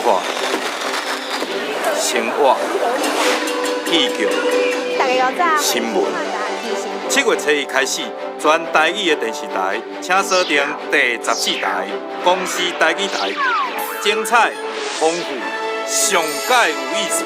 化、生活、戏剧、新闻。7月初一开始，全台语的电视台，请锁定第14台公视台语台，精彩、丰富、上蓋有意思。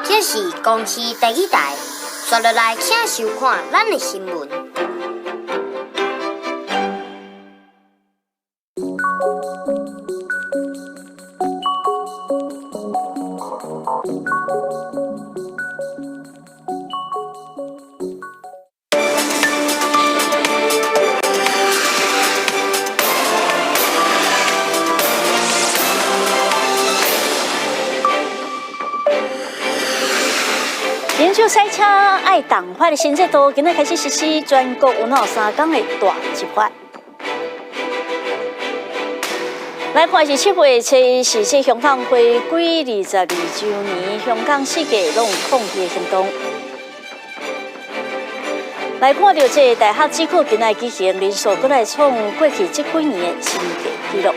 這是公視第一台，刷落來請收看咱的新聞。啉酒駛車愛重罰的新制度，今仔開始實施，全國有哪3工的大執法。來看是7月初一，是這香港回歸22週年，香港四界攏有抗議行動。來看著這大學指考今仔舉行，人數閣來創過去這幾年的新低紀錄。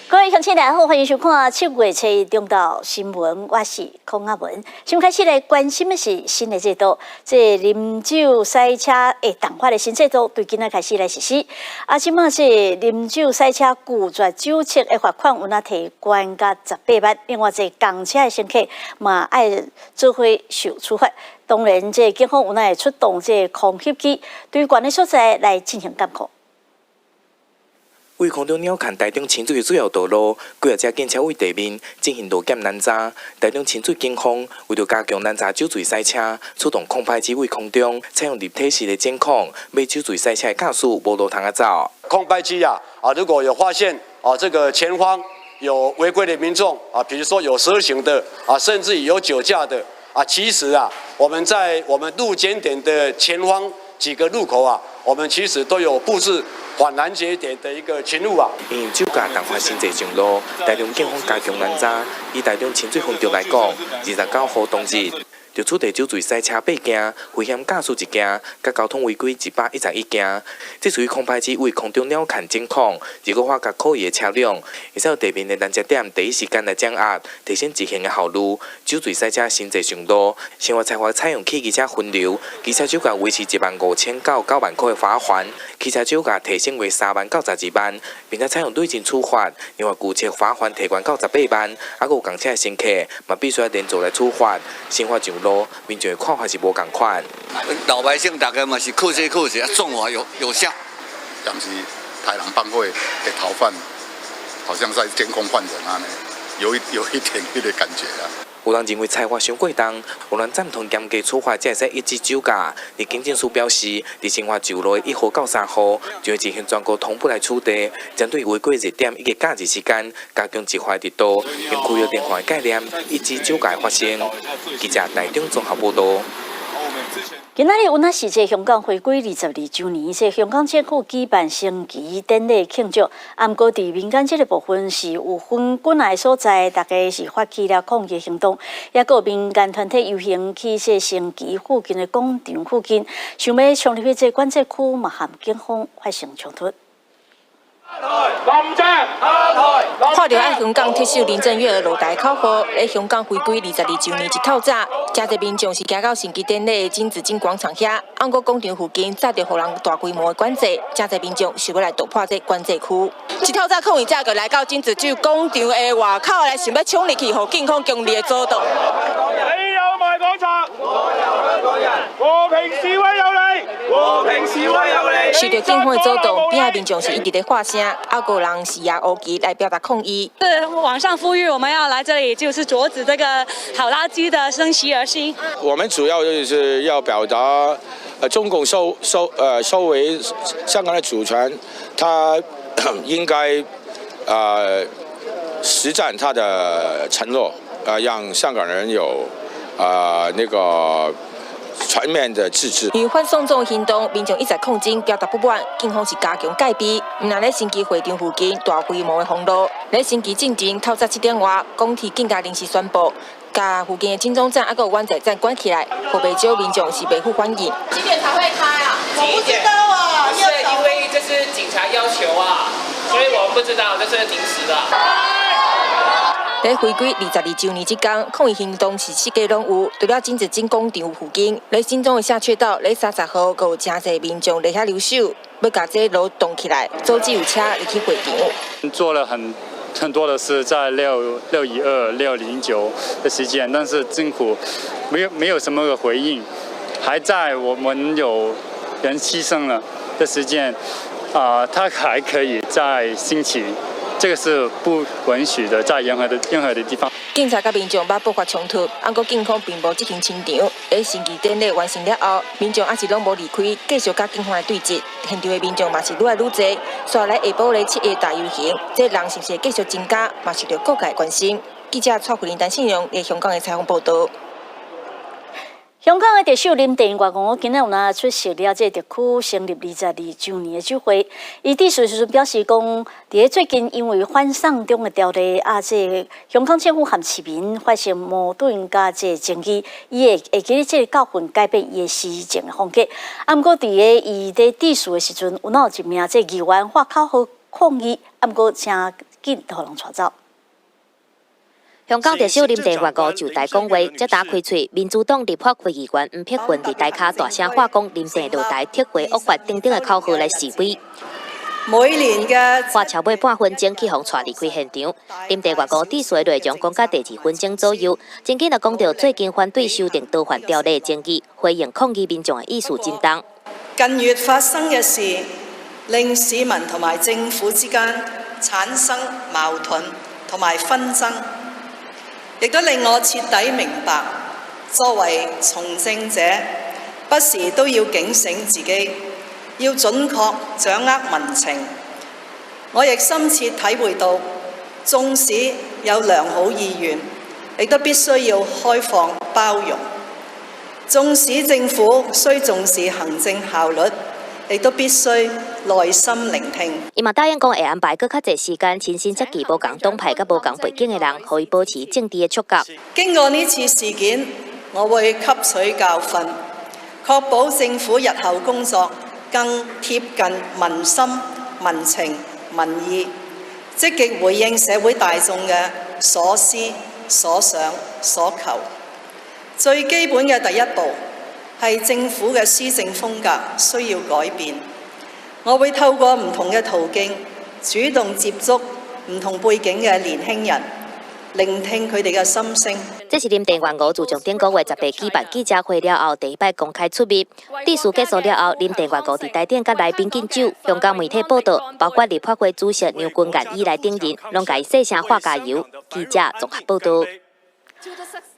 各位鄉親大家好，歡迎收看7月初一中晝新聞，我是孔阿文。先開始來關心的是新的制度，這啉酒駛車會重罰的新制度，對今仔開始來實施。啊，這馬這啉酒駛車拒絕酒測的罰款有哪提懸到18萬，另外這公車的乘客嘛愛做伙受處罰。當然，這警方有哪會出動這空翕機，對懸的所在來進行監控。為空中鳥瞰台中清水的主要道路，幾若架警車位地面進行路檢攔查。台中清水警方為著加強攔查酒醉駛車，出動空拍機位空中，採用立體式的監控，欲酒醉駛車的駕駛無路通仔走。空拍機啊，如果有發現啊，這個前方有違規的民眾啊，比如說有蛇行的啊，甚至有酒駕的啊，其實啊，我們在我們路檢點的前方幾個路口啊，我們其實都有佈置反攔截點的一個勤務啊。因酒駕重罰新制上路，台中警方加強攔查。以台中清水分局來講，29號當日就處理酒醉駛車八件，危險駕駛一件，佮交通違規111件。這屬於空拍機位空中鳥瞰監控，如果發覺可疑的車輛，會使地面的攔截點第一時間來掌握，提升執行的效率。酒醉駛車新制上路，生活裁罰採用汽機車分流，機車酒駕維持1萬5千到9萬塊的罰鍰，汽車酒駕提升為3萬到12萬，並且採用累進處罰。另外，舊車罰鍰提懸到18萬，啊，閣有公車的乘客嘛必須愛連坐來處罰。新法上路，民眾的看法是無仝款。老百姓大家嘛是靠這靠這，啊，重罰有效。但是殺人放火的逃犯，好像在監控犯人按呢，有一點彼個感覺啊。有人認為裁罰傷過重，有人贊同嚴格處罰，才會使抑制酒駕。而警政署表示，佇新法上路的1號到3號，將會進行全國同步來取締，針對違規熱點以及假日時間加強執法力度，用區域電話概念抑制酒駕發生。記者台中綜合報導。今仔日有哪是這香港回歸22週年，這香港政府舉辦升旗典禮慶祝。啊，毋過佇民間這个部分是有分幾若个所在，大家是發起了抗議行動，抑閣有民間團體遊行去這升旗附近的廣場附近，想欲衝入去這管制區，嘛和警方發生衝突。看著愛香港特首林鄭月娥落台口號，咧香港回歸22週年一透早，誠濟民眾是行到升旗典禮的金紫荊廣場遐，按過廣場附近早就予人大規模的管制，誠濟民眾想欲來突破這管制區。一透早抗議者就來到金紫荊廣場的外口來，想欲衝入去，予警方強烈的阻擋。你有賣廣場，我有受著警方的阻擋，邊仔民眾是一直咧喊聲，啊，閣有人是舉烏旗來表達抗議。是網上呼籲我們要來這裡，就是阻止這個好垃圾的升級而興。我們主要就是要表達，中共收回香港的主權，他應該實踐他的承諾，讓香港人有那個全面的自治。因反送中行動，民眾一再抗爭，表達不滿，警方是加強戒備。毋但咧升旗會場附近大規模的封路，咧升旗進前透早7點外，港鐵更加臨時宣布，共附近的金鐘站啊，閣有灣仔站關起來，予袂少民眾是袂赴反應。幾點才會開啊？我不知道啊，是因為這是警察要求啊，所以我們不知道，這是臨時的。佇回歸22週年這工，抗議行動是四界攏有。除了金紫荊廣場附近，佇新莊的社區道，佇30號，閣有誠濟民眾佇遐留守，欲共這路擋起來，阻止有車入去會場。做了很多的事，在6·612、6·09的時間，但是政府沒有什麼個回應，還在我們有人犧牲了的時間，啊，他還可以再興起。這個是不允許的，在任何的地方。警察佮民眾捌爆發衝突，毋過警方並無執行清場。佇升旗典禮完成了後，民眾猶是攏無離開，繼續佮警方來對峙。現場的民眾嘛是愈來愈濟。接下來下晡咧七一大遊行，這人是毋是會繼續增加，嘛受著各界關心。記者蔡慧玲、陳信榮佇香港的採訪報導。香港的特首林鄭月娥今仔有若出席了這特區成立22週年的酒會。伊致辭時陣表示講，佇咧最近因為反送中的條例啊，這香港政府和市民發生矛盾佮這爭議，伊會記咧這個教訓改變伊的施政的風格。啊，毋過佇咧伊咧致辭的時陣，有若有一名這議員發口號抗議，啊，毋過誠緊就予人帶走。香港特首林鄭月娥就台講話，才打開喙，民主黨立法會議員黃碧雲佇台跤大聲喊講林鄭落台、撤回惡法等等的口號來示威。每年嘅花超過半分鐘去予帶離開現場。林鄭月娥致辭內容講到第二分鐘左右，真緊就講著最近反對修訂逃犯條例的爭議，回應抗議民眾的意思真重。近月發生嘅事，令市民同埋政府之間產生矛盾同埋紛爭。亦都令我徹底明白，作為從政者，不時都要警醒自己，要準確掌握民情。我亦深切體會到，縱使有良好意願，亦都必須要開放包容。縱使政府需重視行政效率，亦都必須耐心聆聽。伊嘛答應講會安排閣較濟時間，親身接見無仝黨派佮無仝背景的人，予伊保持政治的觸覺。經過呢次事件，我會吸取教訓，確保政府日後工作更貼近民心、民情、民意，積極回應社會大眾嘅所思、所想、所求。最基本嘅第一步，係政府嘅施政風格需要改變。我會透過唔同嘅途徑，主動接觸唔同背景嘅年輕人，聆聽佢哋嘅心聲。這是林鄭月娥自從頂個月18舉辦記者會了後，第一擺公開出面。致辭結束了後，林鄭月娥佇台頂佮來賓敬酒。香港媒體報道，包括立法會主席梁君彥以來等人，攏共伊細聲喊加油。記者綜合報道。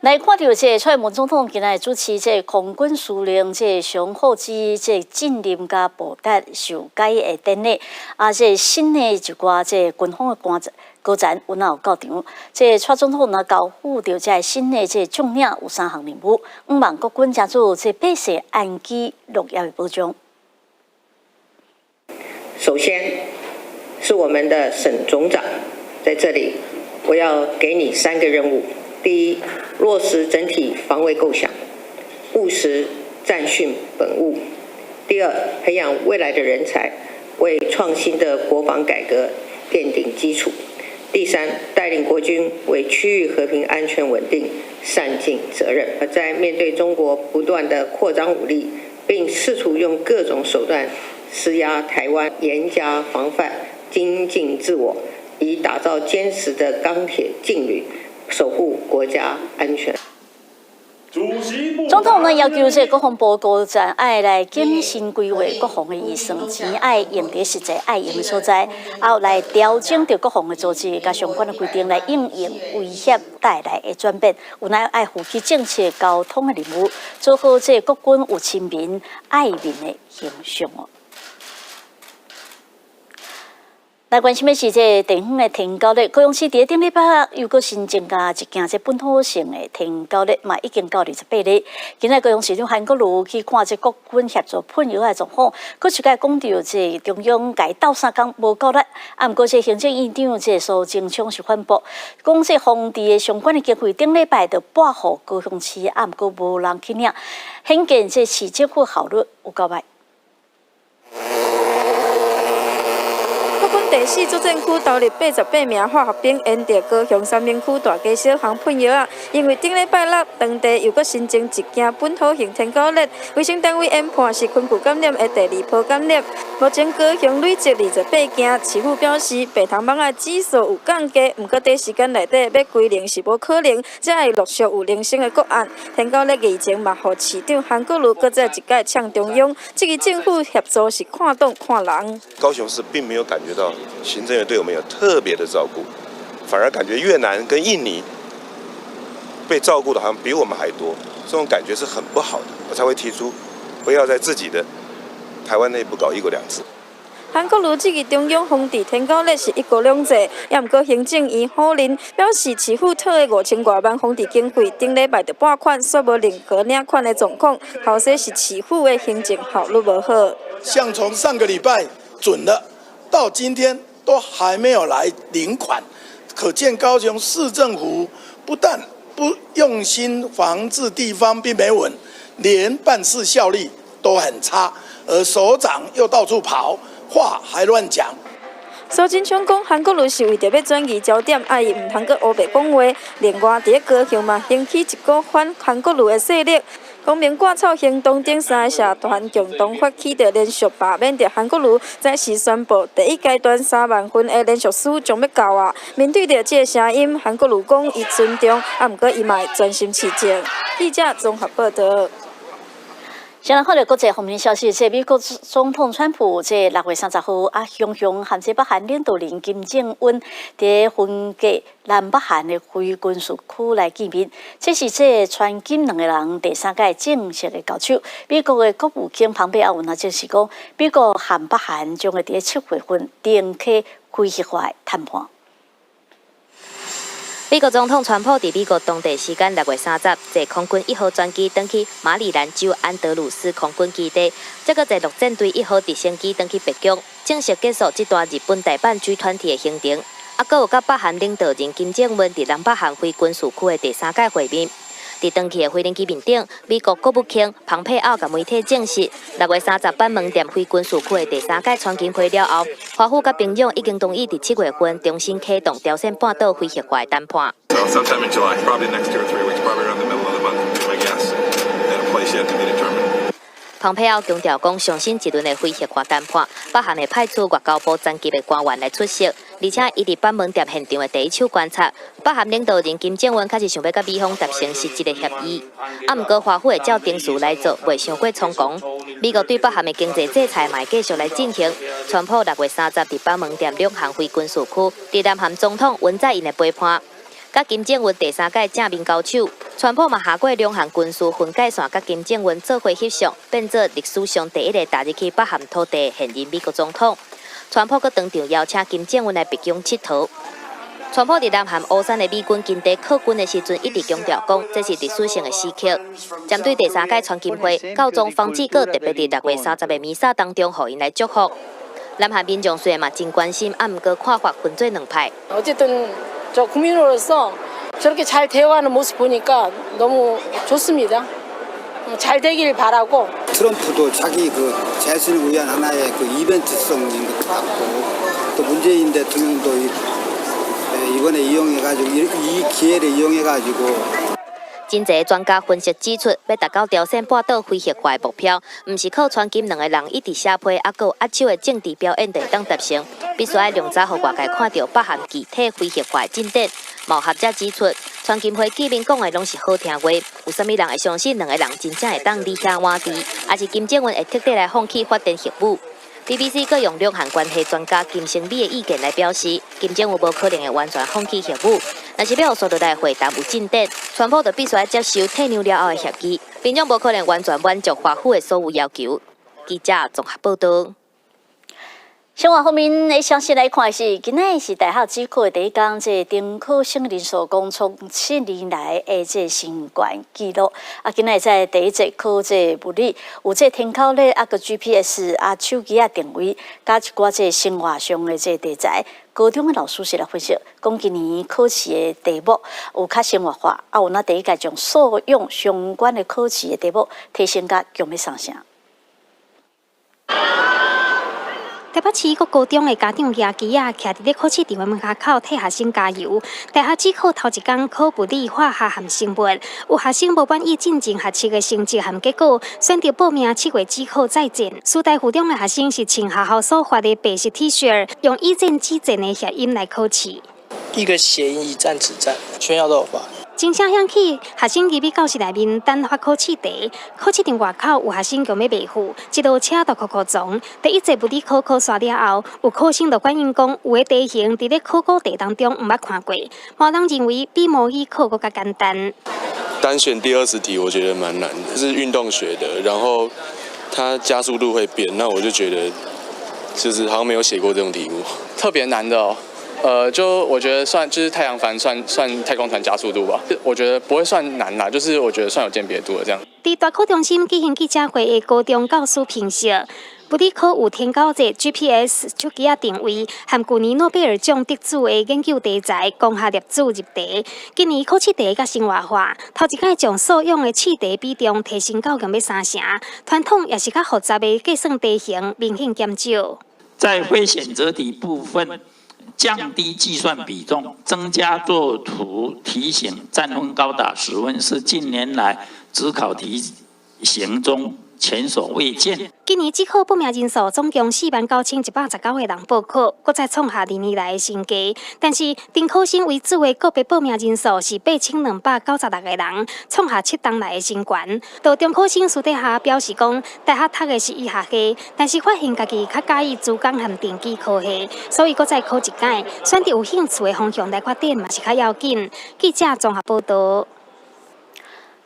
來看著這個蔡英文總統今仔主持這個空軍司令這個熊厚基這個晉任佮布達受階的典禮，啊，這個新的一寡這個軍方的官高層有若有到場。這個蔡總統呢交付著這個新的這個將領有三項任務，向望國軍誠做這百姓安居樂業的保障。首先是我們的沈總長在這裡，我要給你三個任務。第一，落實整體防衛構想，務實戰訓本務；第二，培養未來的人才，為創新的國防改革奠定基礎；第三，帶領國軍為區域和平安全穩定善盡責任。在面對中國不斷的擴張武力，並試圖用各種手段施壓台灣，嚴加防範，精進自我，以打造堅實的鋼鐵勁旅，守護國家安全。主席部。總統呢要求這國防部高層愛來謹慎規劃國防的預算，錢愛用佇實際愛用的所在，後來調整著國防的組織佮相關的規定來因應威脅帶來的轉變，有乃愛負起政策溝通的任務，做好這國軍有親民愛民的形象哦。來關心的是這地方的天狗日，高雄市佇頂禮拜又閣新增加一件這本土性的天狗日，嘛已經到28例。今仔高雄市長韓國瑜去看這國軍協助噴藥的狀況，閣一擺講著這中央共伊鬥相共無夠力，啊，毋過這行政院長這蘇貞昌是反駁，講這防治的相關的經費頂禮拜就撥予高雄市，啊，毋過無人去領，顯見這市政府效率有夠歹。國軍第四作戰區投入88名化學兵，沿著高雄三民區大街小巷噴藥仔。因為頂禮拜六當地又閣新增一件本土型天狗癘，衛生單位研判是昆蛆感染的第二波感染。目前高雄累積28件，市府表示白頭蠓仔指數有降低，毋過短時間內底欲歸零是無可能，才會陸續有零星的個案。天狗癘疫情嘛，予市長韓國瑜閣再一擺嗆中央，這個政府協助是看黨看人。高雄市並沒有感覺到行政院對我們有特別的照顧，反而感覺越南跟印尼被照顧的好像比我們還多，這種感覺是很不好的，我才會提出不要在自己的台灣內部搞一國兩制。韓國瑜質疑中央防治天狗癘是一國兩制，也毋過行政院否認，表示市府討的5000外萬防治經費，頂禮拜就撥款，煞無任何領款的狀況，頭先是市府的行政效率無好。像從上個禮拜准了，到今天都還沒有來領款，可見高雄市政府不但不用心防治地方病媒蚊，連辦事效率都很差，而首長又到處跑，話還亂講。蘇貞昌講，韓國瑜是為著欲轉移焦點，愛伊毋通閣烏白講話。另外，佇咧高雄嘛，興起一股反韓國瑜的勢力。公民掛草行動等三个社團共同發起著連續罷免著韓國瑜，再時宣布第一階段3萬份的連署書將欲到啊。面對著這个聲音，韓國瑜講伊尊重，啊，毋過伊嘛會專心市政。記者綜合報導。先來看著國際方面消息，這美國總統川普這6月30號啊，雄雄和這北韓領導人金正恩佇分隔南北韓的非軍事區來見面，這是這川金兩个人第三擺正式的交手。美國的國務卿龐貝奧呢，就是講美國和北韓將會佇7月份重啟非核化談判。美國總統川普佇美國當地時間6月30，坐空軍一號專機轉去馬里蘭州安德魯斯空軍基地，再閣坐陸戰隊一號直升機轉去白宮，正式結束這段日本大阪 G20 的行程。啊，閣有佮北韓領導人金正恩佇南北韓非軍事區的第三擺會面。佇轉去的飛行機面頂，美國國務卿龐佩奧共媒體證實，6月30板門店非軍事區的第三屆川金會了後，華府佮平壤已經同意佇7月份重新啟動朝鮮半島非核化的談判。 Sometime in July, probably the next 2 or 3 weeks, probably around the middle of the month, I guess, at a place yet to be determined. 蓬佩奧強調講，上新一輪的非核化談判，北韓會派出外交部層級的官員來出席，而且伊佇板門店現場的第一手觀察，北韓領導人金正恩確實想欲佮美方達成實質的協議，啊，毋過華府會照程序來做，袂傷過倉皇。美國對北韓的經濟制裁嘛會繼續來進行。川普6月30佇板門店兩韓非軍事區，佇南韓總統文在寅的陪伴，佮金正恩第三擺正面交手。川普嘛下過兩韓軍事分界線，佮金正恩做伙翕相，變做歷史上第一个踏入去北韓土地的現任美國總統。川普閣當場邀請金正恩來白宮𨑨迌。川普佇南韓烏山的美軍基地擴軍的時陣，一直強調講，這是歷史性的時刻。針對第三屆川金會，教宗方濟各特別佇6月30的彌撒當中，予𪜶來祝福。南韓民眾雖然嘛真關心，啊，毋過看法分做兩派。 어쨌든 저 국민으로서 저렇게 잘 대화하는 모습 보니까 너무 좋습니다. 잘 되길 바라고. 트럼프도 자기 그 재선을 위한 하나의 그 이벤트성인 것 같고 또 문재인 대통령도 이번에 이용해가지고 이 기회를 이용해가지고 真濟專家分析指出，欲達到朝鮮半島非核化的目標，毋是靠川金兩个人一直寫批，抑閣有握手的政治表演就會當達成，必須愛量早予外界看著北韓具體非核化的進展。有學者指出，川金會見面講的攏是好聽話，有啥物人會相信兩个人真正會當以假換真，抑是金正恩會徹底來放棄發展核武？BBC閣用兩岸關係專家金星美的意見來表示，金正恩無可能會完全放棄核武。若是欲紲落來會談有進展，川普就必須愛接受退讓了後的協議，民眾無可能完全滿足華府的所有要求。記者綜合報導。生活方面的消息來看是，今仔日是大學指考的第一工，這個重考生人數講創7年來的這個新懸紀錄。啊，今仔日在第一節考這個物理，有這個天口咧，啊閣 GPS 啊手機仔定位，佮一寡這個生活上的這個題材。高中的老師是來分析，講今年考試的題目有較生活化，啊有哪第一屆將素養相關的考試的題目提升甲強欲三成。台北市一個高中的家長舉旗仔，徛佇咧考試場的門口替學生加油。大學指考頭一工考物理、化學和生物，有學生無滿意進前學測的成績和結果，選擇報名7月指考再戰。師大附中的學生是穿學校所發的白色 T 恤，用以戰止戰的諧音來考試。一個諧音，以戰止戰，全校都有發。鐘聲響起，學生入去教室內面等發考試題。考試場外口有學生強欲袂赴，一路車就扣扣撞。第一節物理考考煞了後，有考生就反映講，有的題型佇咧考古題當中毋捌看過。某人認為比模擬考閣較簡單。單選第20題，我覺得蠻難的，是運動學的，然後它加速度會變，那我就覺得就是好像沒有寫過這種題目。特別難的哦。就我覺得算就是太陽帆算太空船加速度吧，我覺得不會算難啦，就是我覺得算有鑑別度的這樣。佇大考中心舉行記者會的高中教師評析，物理科有天狗節 GPS 手機仔定位，和舊年諾貝爾獎得主的研究題材光學粒子入題。今年考試題較生活化，頭一擺將素養的試題比重提升到強欲三成，傳統也是較複雜的計算題型明顯減少。在非選擇題部分，降低計算比重，增加作圖題型，佔分高達10分，是近年來指考題型中前所未見。今年指考報名人數總共49,119個人報考，閣再創下歷年來的新低。但是，重考生為主的個別報名人數是8,296個人，創下7冬來的新高。到中考生私底下表示講，大學讀的是醫學系，但是發現家己較佮意資工和電機科系，所以閣再考一擺，選擇有興趣的方向來發展嘛是較要緊。記者綜合報導。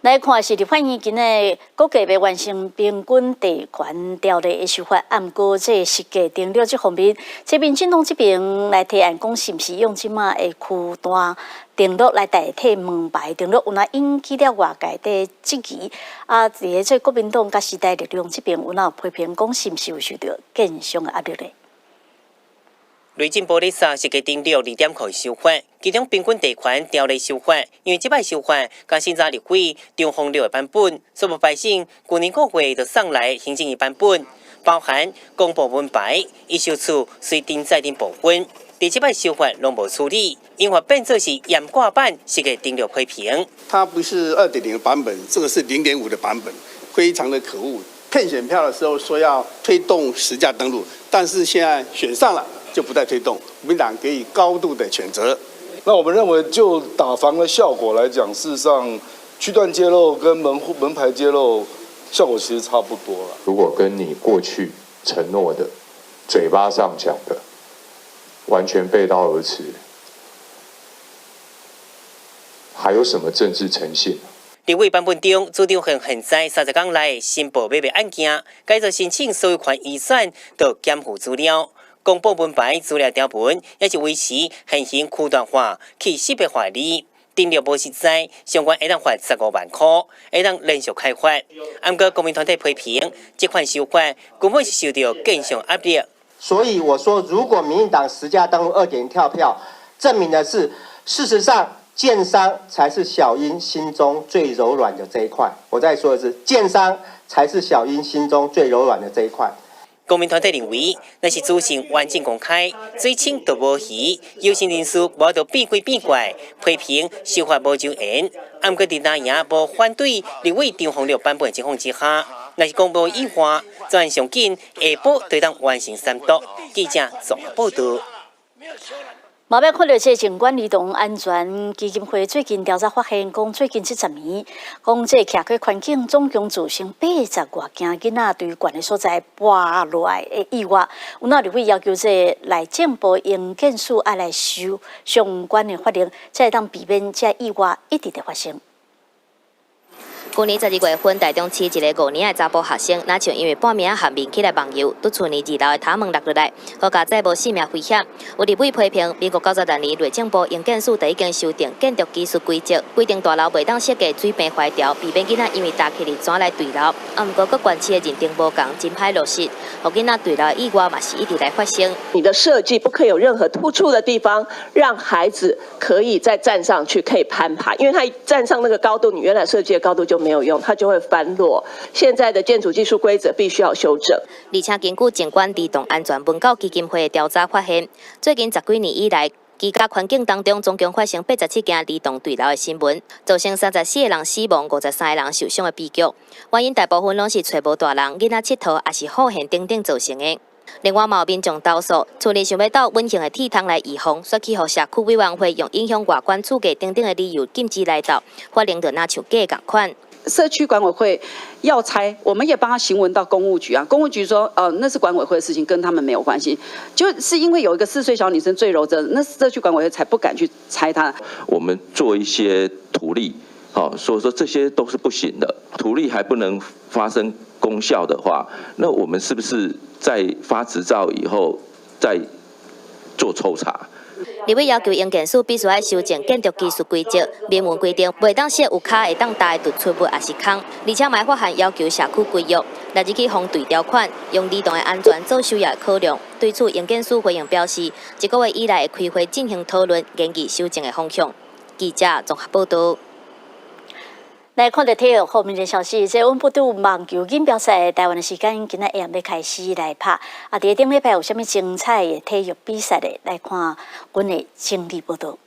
來看是立法院今仔估計欲完成平均地權條例的修法，毋過這個實價登錄這方面，這民進黨這邊來提案講，是毋是用這馬的區段登錄來代替門牌登錄，有哪引起了外界的質疑？啊，佇咧這國民黨佮時代力量這邊有哪有批評講，是毋是有受著建商的壓力咧？內政部咧殺實價登錄2.0修法，其中平均地權條例修法，因為這擺修法，佮審查立委張宏六的版本，初步排審，舊年5月就送來行政院版本，包含公布門牌、預售厝隨登載等部分，佇這擺修法攏無處理，引發變做是嚴掛版實價登錄批評。它不是2.0的版本，這個是0.5的版本，非常的可惡。騙選票的時候說要推動實價登錄，但是現在選上了，就不再推動，國民黨給予高度的譴責。那我們認為，就打房的效果來講，事實上，區段揭露跟門戶門牌揭露效果其實差不多了。如果跟你過去承諾的、嘴巴上講的完全背道而馳，還有什麼政治誠信？立委版本中，主張向現在30工內申報買賣案件，改做申請所有權移轉到檢附資料。公布門牌資料條文，也是維持現行區段化去識別化哩。登錄無實在，相關會當罰15萬箍，會當連續開罰。毋過公民團體批評，這款修法根本是受著建商壓力。所以我說，如果民進黨實價登錄2.0跳票，證明的是，事實上建商才是小英心中最柔軟的這一塊。我再說一次，建商才是小英心中最柔軟的這一塊。公民團體認為，若是資訊完整公開，水清就無魚，有心人士無法度變鬼變怪，批評修法無周延。毋過佇藍營無反對立委張宏六版本的情況之下，若是公布以外，自然上緊下晡就當完成三讀。記者綜合報導。嘛欲看著這個靜觀兒童安全基金會最近調查發現，講最近這10年，講這個徛溪環境總共造成80外件囡仔對懸的所在跋落來的意外。有那立委要求這個內政部營建署愛來修相關的法令，才會當避免這意外一直佇發生。去年12月份，台中市一个5年的查埔學生，若像因為半暝仔含面起來夢遊，佇厝內二樓的頭門落落來，好佳哉無性命危險。有立委批評，民國96年內政部營建署就已經修訂建築技術規則，規定大樓袂當設計水平橫條，避免囡仔因為踏起石來墜樓。啊，毋過各縣市的認定無仝，真歹落實，予囡仔墜樓的意外嘛是一直來發生。你的設計不可以有任何突出的地方，讓孩子可以再站上去，可以攀爬，因為他一站上那個高度，你原來設計的高度就沒有用，它就會翻落。現在的建築技術規則必須要修正。而且根據靜觀兒童安全文教基金會的調查發現，最近十幾年以來，居家環境當中總共發生87件兒童墜樓的新聞，造成34個人死亡、53個人受傷的悲劇。原因大部分攏是揣無大人、囡仔𨑨迌，抑是好閒等等造成的。另外，嘛有民眾投訴，厝內想欲鬥穩型的鐵窗來預防，煞去予社區委員會用影響外觀厝價等等的理由禁止來鬥，法令就若像假仝款。社區管委會要拆，我們也幫他行文到工務局啊。工務局說，那是管委會的事情，跟他們沒有關係。就是因為有一個4歲小女生墜樓，這那社區管委會才不敢去拆它。我們做一些圖例，好，所以說這些都是不行的。圖例還不能發生功效的話，那我們是不是在發執照以後再做抽查？立委要求營建署必須愛修正建築技術規則，明文規定袂當設有跤會當踏的突出物抑是空，而且嘛發函要求社區規約，列入去防墜條款，用兒童的安全做首要的考量。對此，營建署回應表示，一個月以內會開會進行討論，研議修正的方向。記者綜合報道。來看著體育方面的消息，這溫布頓網球錦標賽，台灣的時間今仔下暗欲開始來拍。啊，佇頂禮拜有啥物精彩的體育比賽咧？來看阮的整理報道。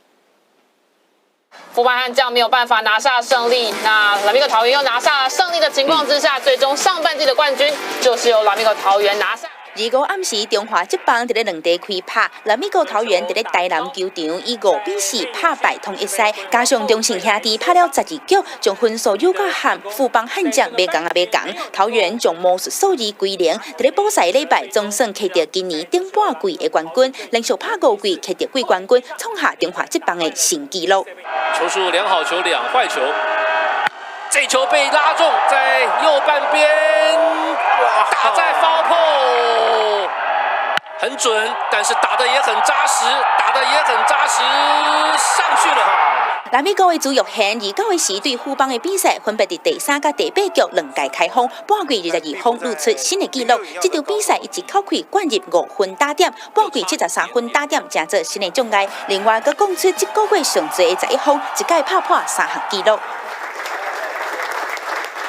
富邦悍將沒有辦法拿下勝利，那拉米戈桃園又拿下勝利的情況之下，最終上半季的冠軍就是由拉米戈桃園拿下。25暗時，中華職棒佇咧兩地開拍，拉米戈桃園佇咧台南球場以5比4拍敗統一獅，加上中信兄弟拍了12局，將分數又較和富邦悍將袂仝仔袂仝，桃園將魔術數字歸零，佇咧補賽禮拜總算獲得今年頂半季的冠軍，連續拍5季獲得季冠軍，創下中華職棒的新紀錄。球數兩好球兩壞球，這球被拉中在右半邊，打在 foul pole，很準，但是打得也很紮實，打得也很紮實，上去了。拉米戈的朱育賢29的時對富邦的比賽，分別佇第三佮第八局兩界開轟，半季22轟錄出新的紀錄。這場比賽伊一口氣灌入5分打點，半季73分打點，成做新的障礙。另外，閣講出這個月上濟的11轟，一屆拍破三項紀錄。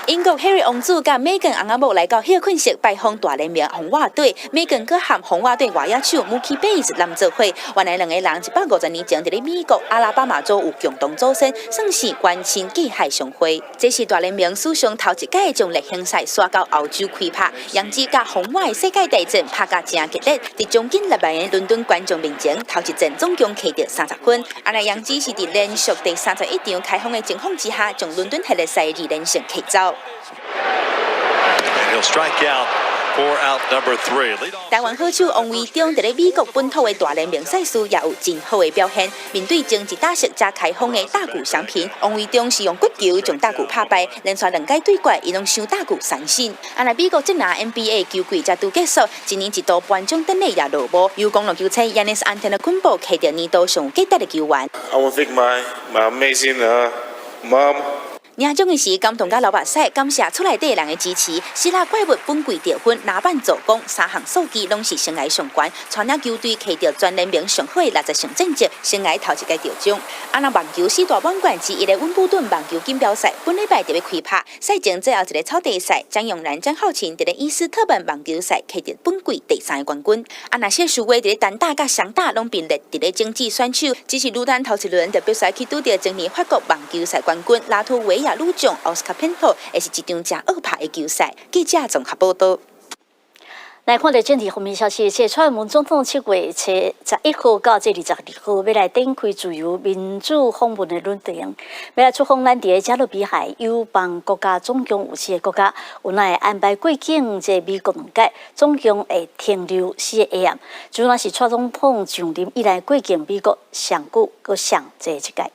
英國 Harry 王子佮梅根翁仔某來到歇睏室拜訪大聯盟紅襪隊，梅根閣和紅襪隊外野手 Mookie Betts 攬做伙。原來兩个人150年前佇咧美國阿拉巴馬州有共同祖先，算是遠親隔海相會。這是大聯盟史上頭一屆將例行賽徙到歐洲開拍，洋基佮紅襪世界大戰拍甲誠激烈，佇將近6萬个倫敦觀眾面前，頭一戰總共摕著30分。按呢洋基是佇連續第31場開封的情況之下，將倫敦系列賽2連勝摕走。 And he'll strike out for out number three. 台灣好手王維中佇咧美國本土的大聯盟賽事也有真好的表現。面對前一打席才開封的大谷翔平，王維中是用骨球將大谷拍敗，連續兩屆對決，伊攏雙大谷三振。啊，若美國職籃 NBA 球季才拄結束，一年一度頒獎典禮也落幕，由公鹿球星 Giannis Antetokounmpo 摕著年度上有價值的球員。 I want to thank my amazing mom. 領獎的時感動甲流目屎，感謝厝內底人的支持。希臘怪物本季得分、籃板、助攻三項數據攏是生涯上懸，帶領球隊摕著全聯盟上好的60勝戰績，生涯頭一屆得獎。啊，若網球四大滿貫之一的溫布頓網球錦標賽，本禮拜就欲開拍。賽前最後一个草地賽，蔣永然、張皓晴佇咧伊斯特本網球賽摕著本季第三个冠軍。啊，若謝淑薇佇咧單打佮雙打攏並列佇咧種子選手，只是女單頭一輪就必須去拄著前年法國網球賽冠軍拉脫維亞女將奧斯卡潘托，會是一場誠惡拍的球賽。記者綜合報道。來看著政治方面消息，這蔡英文總統7月11號到這22號，欲來展開自由民主訪問的旅程，欲來出訪咱佇加勒比海友邦國家，總共有四个國家，有會安排過境這美國兩屆，總共會停留4個下暗。主要是蔡總統上任以來過境美國上久閣上濟一屆。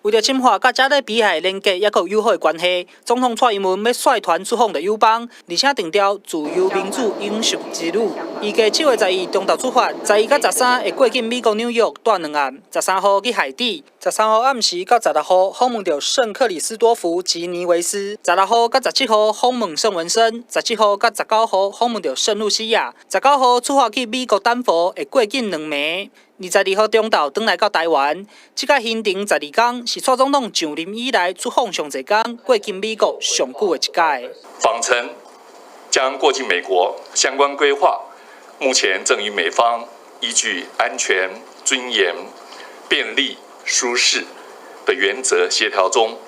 為著深化佮加勒比海連結抑閣友好的關係，總統蔡英文欲率團出訪著友邦，而且定調自由民主永續之旅。預計7月12中晝出發，12佮13會過境美國紐約蹛兩暗，13號去海地，13號暗時到16號訪問著聖克里斯多福及尼維斯，16號佮17號訪問聖文森，17號佮19號訪問著聖露西亞，19號出發去美國丹佛，會過境兩暝。22號中晝轉來到台灣，這個行程12工是蔡總統上任以來出訪上濟工，過境美國上久的一屆。訪程將過境美國，相關規劃目前正與美方依據安全、尊嚴、便利、舒適的原則協調中。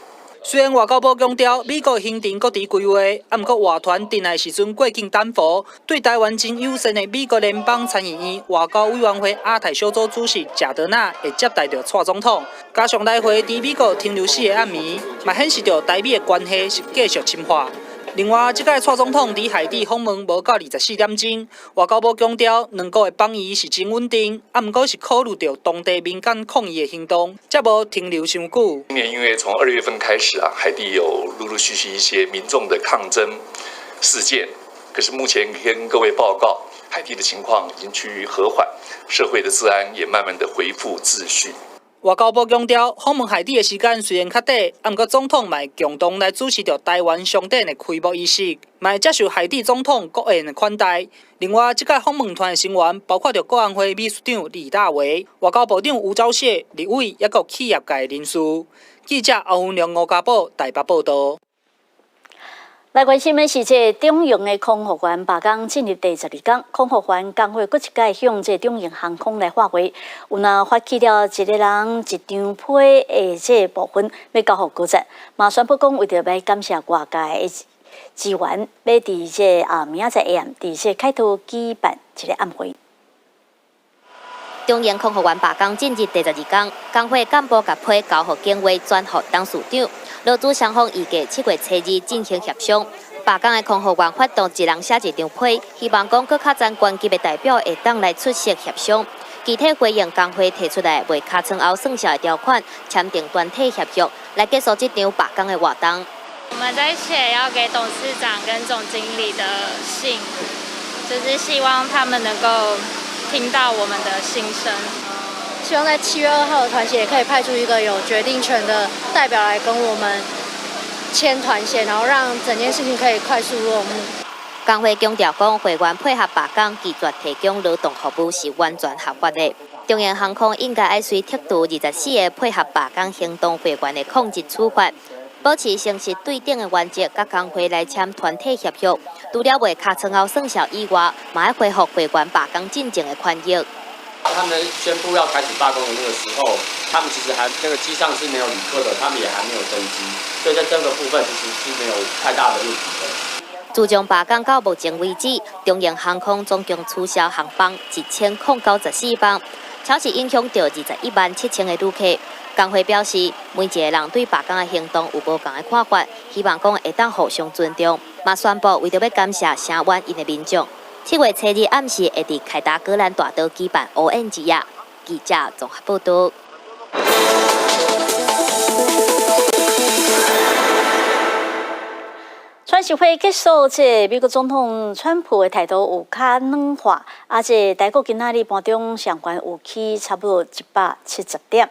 雖然外交部強調美國行程閣佇規劃，啊，毋過活團轉來時陣過境丹佛，對台灣真友善的美國聯邦參議院外交委員會亞太小組主席賈德納會接待著蔡總統，加上來回佇美國停留四個暗暝，嘛顯示著台美的關係是繼續深化。另外，這屆蔡總統佇海地訪問無夠24點鐘，外交部強調兩國的邦誼是真穩定，啊，毋過是考慮著當地民間抗議的行動，才無停留傷久。今年因為從2月份開始啊，海地有陸陸續續一些民眾的抗爭事件，可是目前跟各位報告，海地的情況已經趨於和緩，社會的治安也慢慢的恢復秩序。外交部強調，訪問海地的時間雖然較短，啊，毋過總統嘛會共同來主持著台灣商展的開幕儀式，嘛會接受海地總統國宴的款待。另外，這屆訪問團的成員包括著國安會秘書長李大維、外交部長吳釗燮、立委抑閣企業界人士。記者歐文良、吳家寶台北報導。來關心的是，這長榮的空服員罷工進入第12工，空服員工會閣一擺向這長榮航空來發話，有若發起了一個人一張批的這部分，欲交予高層，嘛宣布講為著欲感謝外界的支援，欲佇這啊明仔載下暗佇這凱道舉辦一個暗會。長榮空服員罷工進入第12工，工會幹部共批交予警衛轉予董事長。勞資雙方預計7月初2進行協商。罷工的空服員發動一人寫一張批，希望講閣較層關級的代表會當來出席協商。具體回應工會提出來賣尻川後算數的條款，簽訂團體協約，來結束這場罷工的活動。我們在寫要給董事長跟總經理的信，就是希望他們能夠聽到我們的心聲。希望在7月2號的團協也可以派出一個有決定權的代表來跟我們簽團協，然後讓整件事情可以快速落幕。工會強調講，會員配合罷工，拒絕提供勞動服務是完全合法的。長榮航空應該愛隨剔除24個配合罷工行動會員的抗日處罰，保持誠實對等的原則，佮工會來簽團體協約。除了賣尻川後算數以外，嘛愛恢復會員罷工進前的權益。他們宣布要開始罷工的那個時候，他們其實還那個機上是沒有旅客的，他們也還沒有登機，所以在這個部分其實是沒有太大的問題的。自從罷工到目前為止，長榮航空總共取消航班1094班，超是影響著217,000個旅客。工會表示，每一個人對罷工的行動有無仝的看法，希望講會當互相尊重。嘛宣布為著欲感謝聲援𪜶的民眾，7月初2暗時會佇凱達格蘭大道舉辦烏宴之夜。記者綜合報導。川習會結束，這美國總統川普的態度有較軟化，啊，這台股今仔日盤中上懸有起差不多170點。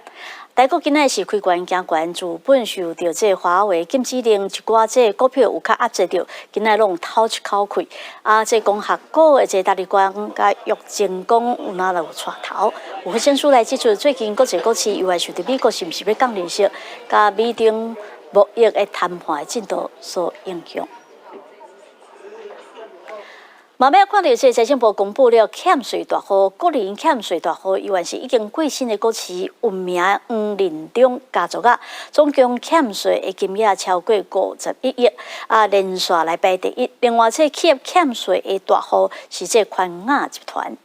台股今仔是開懸行懸，資本受著這華為禁止令，一寡這股票有較壓制著，今仔攏透一口氣。啊，這光學股的這大立光佮玉晶光有哪有帶頭？有分析師來指出，最近國際股市意外受著美國是毋是欲降利息，佮美中貿易的談判的進度所影響。嘛欲看著這財政部公布了欠稅大戶，個人欠稅大戶，猶原是已經過身的股市有名黃仁忠家族啊，總共欠稅的金額超過51億，啊，連續來排第一。另外，這企業欠稅的大戶是這寬雅集團。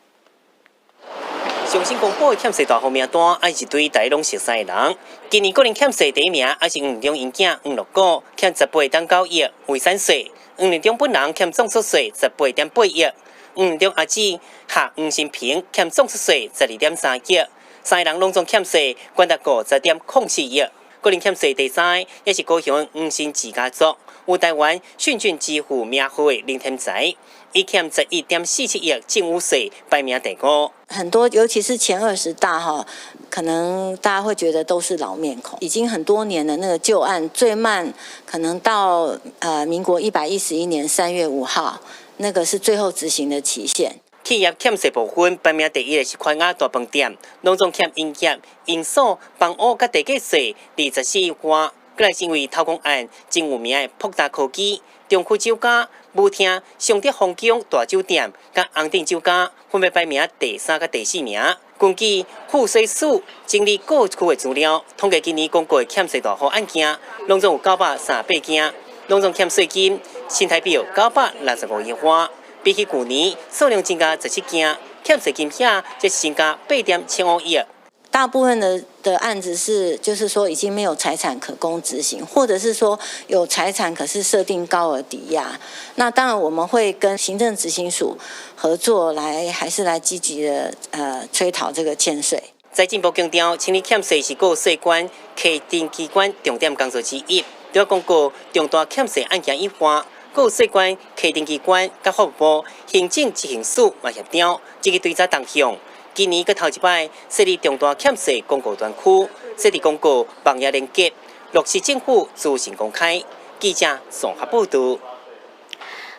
上新公布的欠稅大戶名單，也是對大家攏熟悉的人。今年個人欠稅第一名，也是黃仁忠𪜶囝黃樂古，欠18.9億遺產稅。黃仁忠本人欠綜所稅18.8億，黃仁忠阿姊夏黃新平欠綜所稅12.3億，三个人攏總欠稅高達50.04億。個人欠稅第三，也是高雄黃新智家族，有台灣訊駿支付名號的林添財，伊欠11.47億贈與稅，排名第五。很多，尤其是前20大哈，可能大家會覺得都是老面孔，已經很多年的那個舊案，最慢可能到民國111年3月5號，那個是最後執行的期限。企業欠稅部分排名第一的是寬雅大飯店，攏總欠營業、營所、房屋佮地價稅24億外。閣來是因為偷工案真有名的博達科技、中區酒家、舞廳、尚德皇宮大酒店、佮紅頂酒家，分別排名第三佮第四名。根據賦稅署整理過去的資料，統計今年公告的欠稅大戶案件，攏總有938件，攏總欠稅金新台幣965億外。比起舊年數量增加17件，欠稅金額則增加8.75億。大部分的案子是，就是說已經沒有財產可供執行，或者是說有財產可是設定高額抵押。那當然我們會跟行政執行署合作來，還是來積極的催討這個欠稅。財政部強調，清理欠稅是各稅關課徵機關重點工作之一。除了公告重大欠稅案件以外，各稅關課徵機關佮法務部行政執行署嘛協調，積極追查動向。今年閣頭一擺設立重大欠稅公告專區，設置公告網頁連結，落實政府資訊公開。記者綜合報道。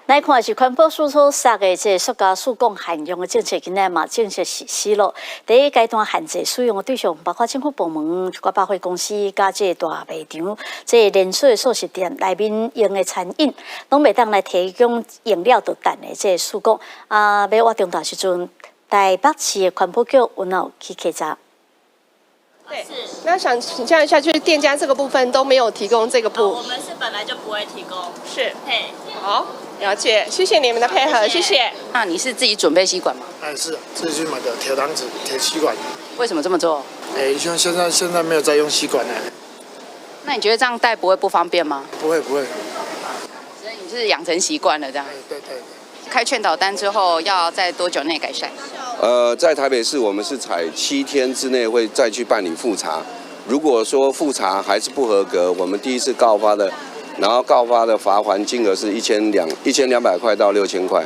來看是環保署所殺的這塑膠試管限用的政策，今仔嘛正式實施咯。第一階段限制使用的對象包括政府部門、一寡百貨公司、佮這大賣場、這連鎖的速食店內面用的餐飲，攏袂當來提供用了就擲的這試管。啊，欲活動到時陣，台北市的環保局有有去稽查。對，那想請教一下，就是店家這個部分都沒有提供這個部，我們是本來就不會提供。是，嘿，好，了解，謝謝你們的配合，謝謝。那你是自己準備吸管嗎？哎，是自己去買的鐵搪紙、鐵吸管。為什麼這麼做？哎，像現在沒有在用吸管了。那你覺得這樣帶不會不方便嗎？不會不會。所以你是養成習慣了這樣？對對對。開勸導單之後，要在多久內改善？在台北市，我們是採7天之內會再去辦理複查。如果說複查還是不合格，我們第一次告發的，然後告發的罰鍰金額是1200塊到6000塊。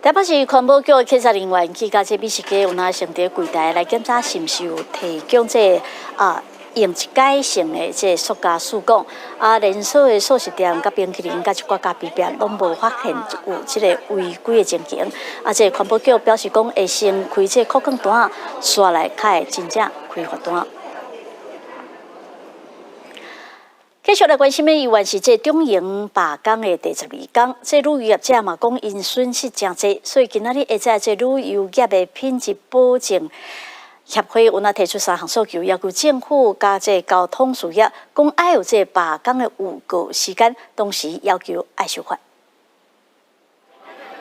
台北市環保局稽查人員去到這美食街，有若先佇櫃台來檢查是毋是有提供這啊用一改性的這塑膠試管，啊連鎖的速食店、佮冰淇淋、佮一寡咖啡店，攏無發現有這個違規的情形。啊，這個環保局表示講，會先開這扣款單，煞來較會真正開罰單。繼續來關心的，猶原是這中營罷工的第12工。這旅遊業者嘛講，𪜶損失誠濟，所以今仔日下晝這旅遊業的品質保證協會有若提出三項訴求，要求政府佮這交通事業講愛有這罷工的預告時間，同時要求愛修法。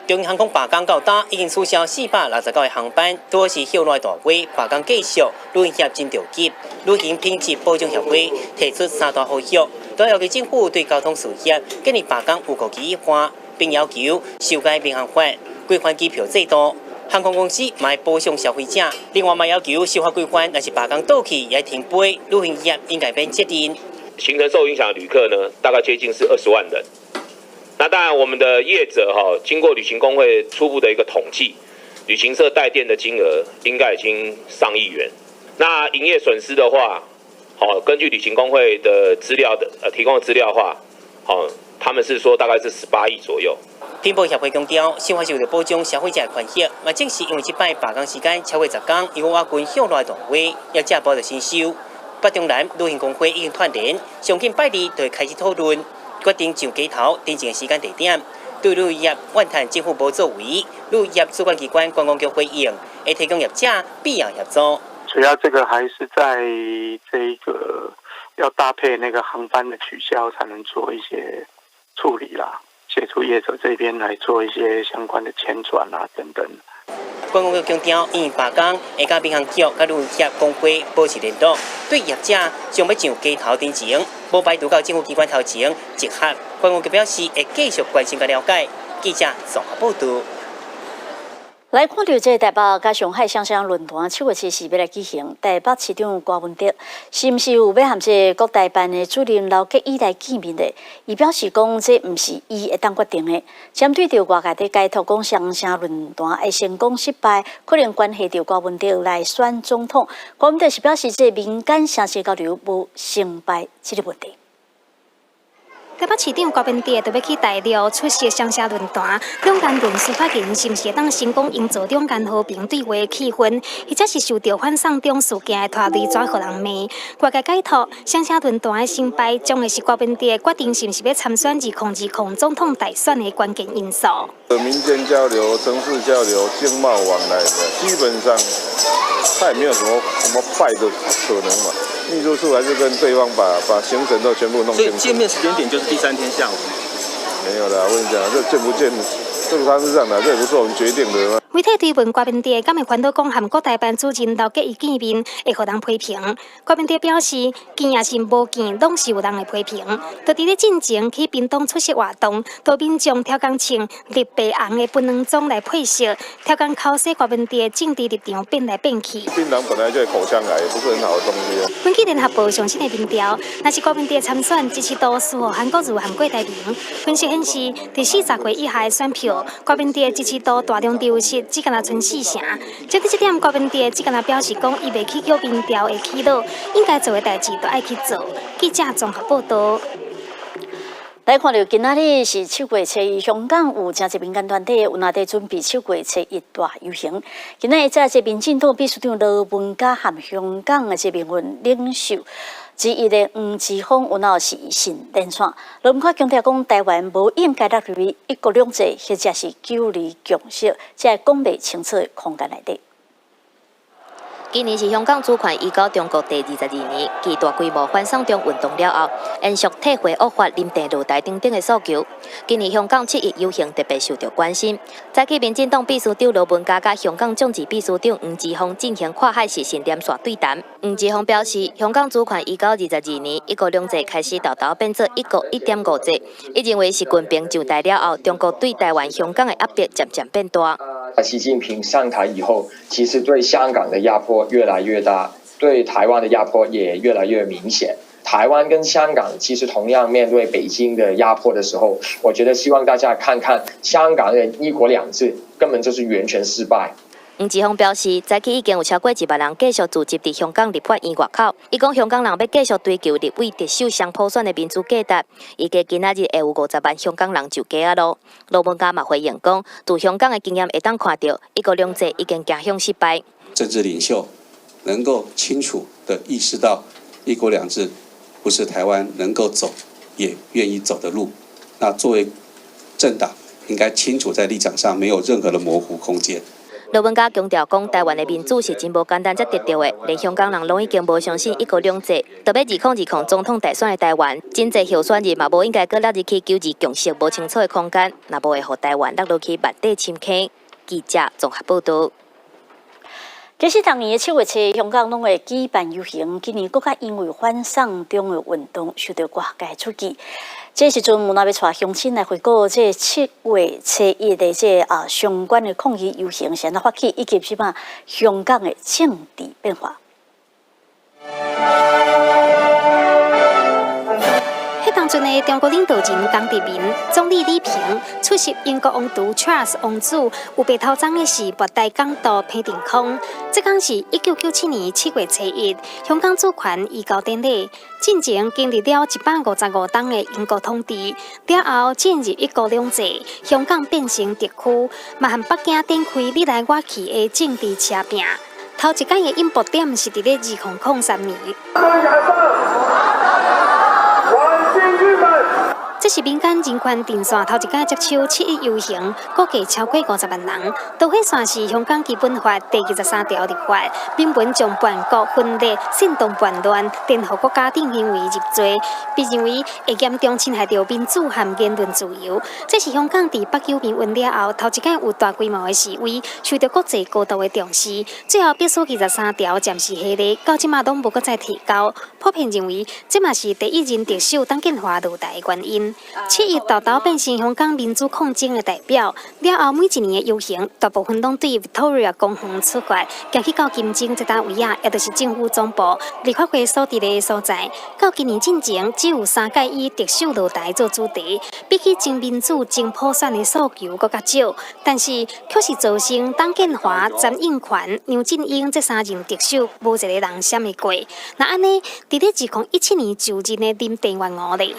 中營航空罷工到今已經取消469個航班，拄好是歇熱大月，罷工繼續，旅行業真著急。旅行品質保證協會提出三大呼籲，都要求政府對交通事業建議罷工預告期以外，並要求修改民航法，規範機票制度。航空公司嘛愛保障消費者，另外嘛要求修法規範，若是罷工倒去也停飛，旅行業應該免責任。行程受影響的旅客呢，大概接近是20萬人。那當然，我們的業者哈，經過旅行公會初步的一個統計，旅行社代墊的金額應該已經上億元。那營業損失的話，好，根據旅行公會的資料的提供的資料的話，好，他們是說大概是18億左右。品保協會強調，修法是為了保障消費者的權益，嘛正是因為這擺罷工時間超過10工，又倚近歇熱大月，業者無得先收。北中南旅行公會已經串聯，上緊拜二就會開始討論。決定上街頭停戰的時間地點，對旅業怨嘆政府無作為，旅業主管機關觀光局回應，會提供業者必要協助。主要這個還是在這個要搭配那個航班的取消，才能做一些處理啦，協助業者這邊來做一些相關的簽轉啊等等。觀光局強調，因為罷工會佮民航局佮旅業工會保持聯絡，對業者將欲上街頭頂前，無排除到政府機關頭前集合。觀光局表示會繼續關心佮了解。記者綜合報導。來看著這个台北佮上海雙城論壇7月7日欲來舉行，台北市長柯文哲是毋是有欲和這個國台辦的主任劉結一來見面的？伊表示講，這毋是伊會當決定的。針對著外界佇解讀講雙城論壇會成功失敗，可能關係著柯文哲來選總統。柯文哲是表示，這民間城市交流無成敗這个問題。台北市長柯文哲就欲去大陸出席雙城論壇，兩岸論述發言是毋是會當成功營造兩岸和平對話氣氛，或者是受著反送中事件的拖累，轉予人罵。外界解讀雙城論壇的成敗，將會是柯文哲決定是毋是欲參選2020總統大選的關鍵因素。民間交流、城市交流、經貿往來的，基本上他也沒有什麼什麼敗的可能嘛。秘書處還是跟對方把行程都全部弄清楚。所以見面時間點就是第三天下午。沒有啦，我跟你講，這見不見，這個他是這樣的，這也不是我們決定的。媒體追問柯文哲，敢會煩惱講和國台辦主任劉結一見面，會予人批評。柯文哲表示，見抑是無見，攏是有人會批評。就佇咧進前去屏東出席活動，都民眾刁工穿綠白紅的檳榔裝來配色，刁工剾洗柯文哲政治立場變來變去。檳榔本來就口腔癌，不是很好的東西。根據聯合報上新的民調，若是柯文哲參選，支持度輸予韓國瑜和郭台銘。分析顯示，佇40歲以下的選票，柯文哲支持度大量流失，只干焦賰四成。針對這點，柯文哲只干焦表示講，伊袂去叫民調會起落，應該做的代誌都愛去做。記者綜合報導。來看著今仔日是7月7日，香港有誠濟民間團體有若佇準備7月7日大遊行。今仔日早這民進黨秘書長羅文嘉和香港的這民運領袖之一的黃之鋒，有若視訊連線。羅文嘉強調講，台灣無應該納入一國兩制，或者是九二共識，這個講袂清楚的空間內底。今年是香港主權移交中國第22年，繼大規模反送中運動了後，延續退回惡法林鄭落台等等的訴求。今年香港七一遊行特別受著關心。早起民進黨秘書長羅文嘉佮香港眾志秘書長黃之鋒進行跨海視訊連線對談。黃之鋒表示，香港主權移交22年，一國兩制開始沓沓變做一國1.5制。伊認為習近平上台了後，中國對台灣、香港的壓迫漸漸變大。習近平上台以後，其實對香港的壓迫越來越大，對台灣的壓迫也越來越明顯。台灣跟香港其實同樣面對北京的壓迫的時候，我覺得希望大家看看香港的一國兩制根本就是完全失敗。黃之鋒表示，早起已經有超過1萬人繼續聚集佇香港立法院外口。伊講香港人欲繼續追求立委特首雙普選的民主價值，預計今仔日會有50萬香港人上街仔路。羅文嘉嘛回應講，自香港的經驗會當看著，一國兩制已經走向失敗。政治領袖能夠清楚地意識到，一國兩制不是台灣能夠走，也願意走的路。那作為政黨，應該清楚在立場上沒有任何的模糊空間。羅文嘉強調講，台灣的民主是真無簡單才得著的，連香港人攏已經無相信一國兩制，著欲2020總統大選的台灣，真濟候選人嘛無應該閣納入去九二共識無清楚的空間，若無會予台灣落入去萬塊深坑。記者綜合報導。其實，逐年的7月7，香港攏會舉辦遊行。今年閣較因為反送中的運動受著外界注意。這時陣，有若欲帶鄉親來回顧這7月7日的這相關的抗議遊行是按怎發起，以及這擺香港的政治變化。彼當陣的中國領導人江澤民、總理李平出席英國王儲 Charles 王子有白頭鬃的是末代港督彭定康。這工是1997年7月7日，香港主權移交典禮。進前經歷了155冬的英國統治，了後進入一國兩制，香港變成特區，嘛和北京展開你來我去的政治車拚。頭一擺的引爆點是佇咧2003年。這這是民間人權陣線頭一擺接手七一遊行，估計超過50萬人。導火線是香港基本法第23條立法，明文將叛國、分裂、煽動叛亂、顛覆國家等行為入罪，被認為會嚴重侵害著民主和言論自由。這是香港佇八九民運了後頭一擺有大規模的示威，受著國際高度的重視。最後必須23條暫時下咧，到這馬攏無閣再提交。普遍認為，這嘛是第一任特首董建華落台的原因。七一沓沓變成香港民主抗爭的代表，了後每一年的遊行，大部分攏對 Victoria 公園出發，行去到金鐘這搭位啊，也就是政府總部、立法會所佇的所在。到今年進前，只有三屆以特首落台做主題，比起爭民主、爭普選的訴求閣較少，但是卻是造成董建華、曾蔭權、梁振英這三任特首無一個人閃會過。若按呢，佇咧2017年就任的林鄭月娥咧？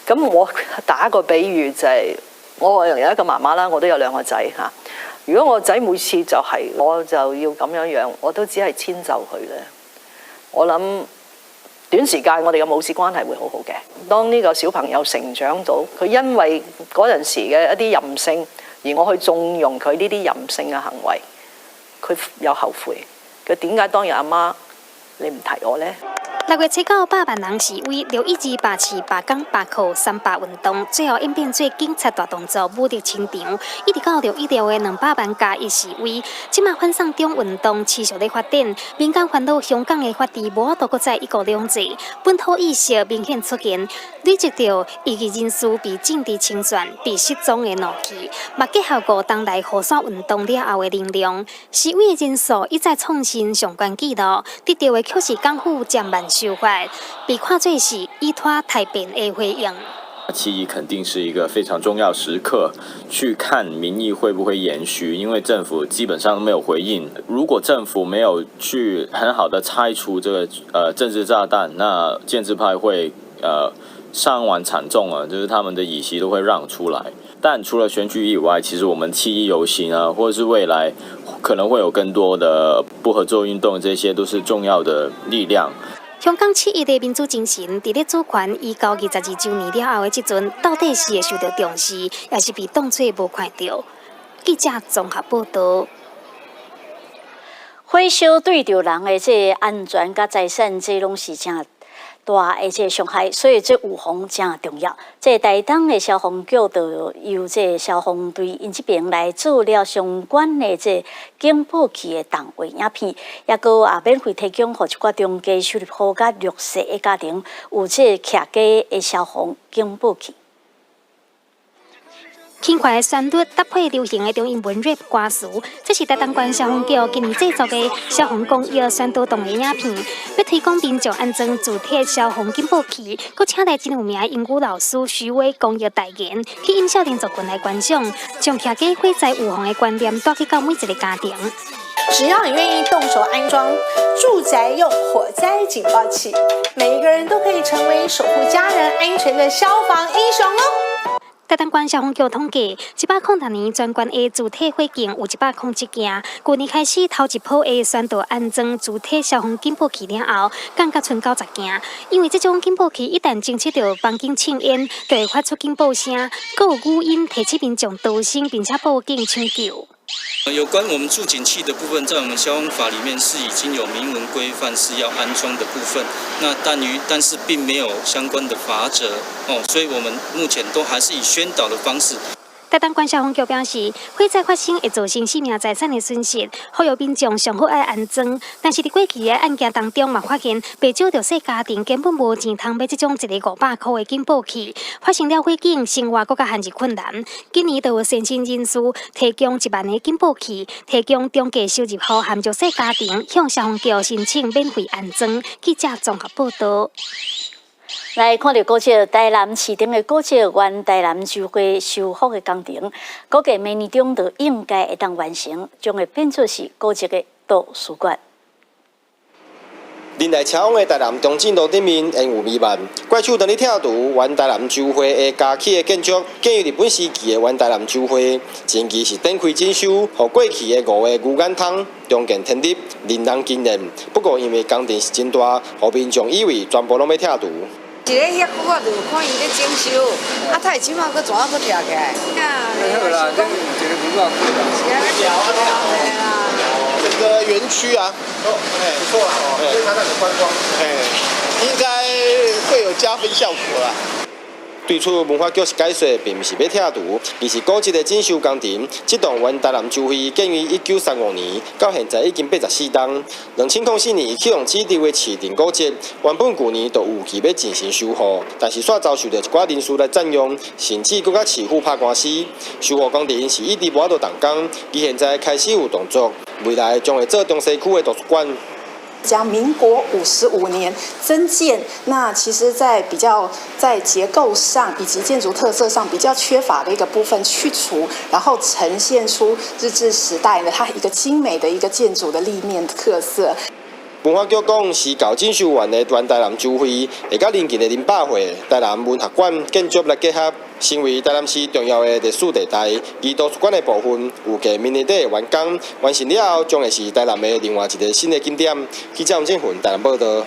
咁我打個比喻就係，我有一個媽媽啦，我都有兩個仔嚇。如果我仔每次就係我就要咁樣樣，我都只係遷就佢咧。我諗短時間我哋嘅母子關係會好好嘅。當呢個小朋友成長到，佢因為嗰陣時嘅一啲任性，而我去縱容佢呢啲任性嘅行為，佢有後悔。佢點解當日阿媽你唔提我呢？6月7號100萬人示威，6·12罷市、罷工、罷課三罷運動，最後演變做警察大動作，武力清場，一直到6·16的200萬加一示威。這馬反送中運動持續咧發展，民間煩惱香港的法治無法度閣再一國兩制，本土意識明顯出現，累積著異議人士被政治清算、被失蹤的怒氣，嘛結合五冬來雨傘運動了後的能量，示威的人數一再創新上懸紀錄，得著的卻是港府漸慢手法，被看做是以拖待變的回應。七一肯定是一個非常重要時刻，去看民意會不會延續，因為政府基本上都沒有回應。如果政府沒有去很好的拆除這個政治炸彈，那建制派會傷亡慘重啊，就是他們的議席都會讓出來。但除了選舉以外，其實我們七一遊行啊，或者是未來可能會有更多的不合作運動，這些都是重要的力量。香港七一的民主精神，佇咧主權移交22週年了後的這陣，到底是會受著重視，抑是被當作無看著？記者綜合報導。火燒對著人的這安全佮財產，這攏是誠大的這傷害，所以這預防誠重要。這台東的消防局就由這消防隊𪜶這邊來做了相關的這警報器的動畫影片，抑閣也免費提供予一寡中低收入戶佮弱勢的家庭有這徛家的消防警報器。輕快的旋律搭配流行的中英文 rap 歌詞，這是台東縣消防局今年製作的消防公益宣導動畫影片，欲推廣民眾安裝自體消防警報器，閣請來真有名的英語老師徐威公益代言，吸引少年族群來觀賞，將徛家火災預防的觀念帶去到每一個家庭。只要你願意動手安裝住宅用火災警報器，每一個人都可以成為守護家人安全的消防英雄哦。台東縣消防局統計，106年全縣的自體火警有107件。舊年開始頭一波的宣導安裝自體消防警報器了後，降甲賰90件。因為這種警報器一旦偵測著房間凊煙，就會發出警報聲，閣有語音提醒民眾逃生，並且報警搶救。有關我們住警器的部分，在我們消防法裡面是已經有明文規範是要安裝的部分，那但是並沒有相關的罰則哦，所以我們目前都還是以宣導的方式。台東縣消防局表示，火災發生會造成生命財產的損失，呼籲民眾上好愛安裝。但是佇過去的案件當中，嘛發現袂少弱勢家庭根本無錢通買這種一个500箍的警報器，發生了火警，生活閣較陷入困難。今年就有善心人士提供1萬個警報器，提供中低收入戶和弱勢家庭向消防局申請免費安裝。記者綜合報導。來看著古蹟，台南市頂的古蹟原台南州會修復的工程，估計明年中就應該會當完成，將會變做是古蹟的圖書館。人來車往的台南中正路頂面煙霧彌漫，怪手當咧拆除原台南州會的加起的建築，建於日本時期的原台南州會，前期是展開整修，予過去的五个牛眼窗重見天日，令人驚艷。不過因為工程是真大，予民眾以為全部攏欲拆除。伫咧遐久我就有看伊咧整修，啊，他會這馬閣怎啊閣拆起來？好啦，這一個文化整個園區啊，哦，哎，不錯啦，哦，對它那個觀光，哎，應該會有加分效果啦。對此，文化局是解說，並毋是欲拆除，而是古蹟的整修工程。這棟原台南州會建於1935年，到現在已經84冬。2004年去予指定為市定古蹟，原本舊年就有計欲進行修復，但是煞遭受著一寡人士來佔用，甚至閣佮市府拍官司。修復工程是一直無法度動工，而現在開始有動作，未來將會做中西區的圖書館。將民國55年增建，那其實，在比較在結構上以及建築特色上比較缺乏的一個部分去除，然後呈現出日治時代呢，它一個精美的一個建築的立面特色。文化局講，是舊整修完的原台南州會，會佮鄰近的林百會、台南文學館建築來結合，成為台南市重要的歷史地帶。而圖書館的部分，預計明年底完工，完成了後，將會是台南的另外一個新的景點。記者王振雲台南報導。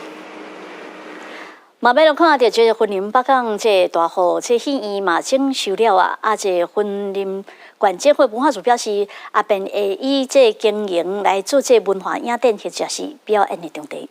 嘛，欲來看著這個雲林北港這個大湖這戲院嘛整修了啊！啊，這個雲林縣政府文化處表示，啊，便會以這個經營來做這個文化影展或者是表演的場地。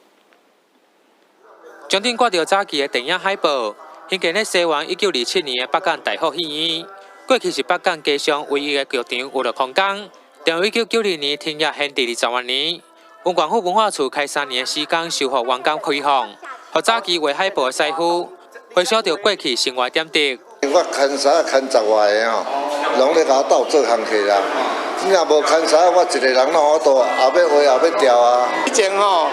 牆頂掛著早期的電影海報，興建佇西元1927年的北港大福戲院，過去是北港街上唯一的劇場娛樂空間。從1992年停業閒置20外年，雲縣府文化處開3年的時間修復完工開放。予早期畫海報的師傅回想著過去生活點滴。我牽捎牽十外个吼，攏咧共我鬥做工課啦。你若無牽捎，我一個人哪有法度，後欲畫後欲調啊。以前吼，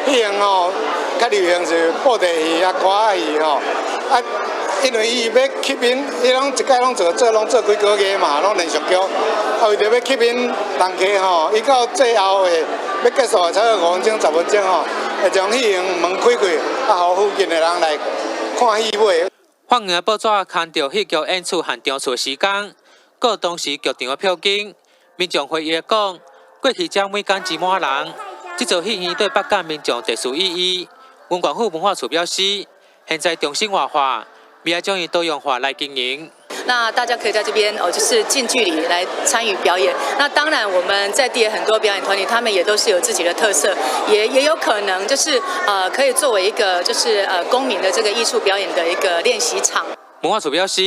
彼樣吼，較流行是布袋戲啊、歌仔戲吼。啊，因為伊欲吸引，伊攏一擺攏做做攏做幾個月嘛，攏連續劇。啊，為著欲吸引人客吼，伊到最後會欲結束，差不多5分鐘、10分鐘吼，會將戲院門開開，啊，予附近的人來看戲尾。放映報紙刊著戲劇演出限場次時間，閣有當時劇場的票金。民眾回憶講，過去遮每工擠滿人，這座戲院對北港民眾特殊意義。雲縣府文化處表示，現在重新活化，未來將以多樣化來經營。那大家可以在這邊哦，就是近距離來參與表演。那當然，我們在地的很多表演團體，他們也都是有自己的特色，也有可能就是可以作為一個就是公民的這個藝術表演的一個練習場。文化處表示，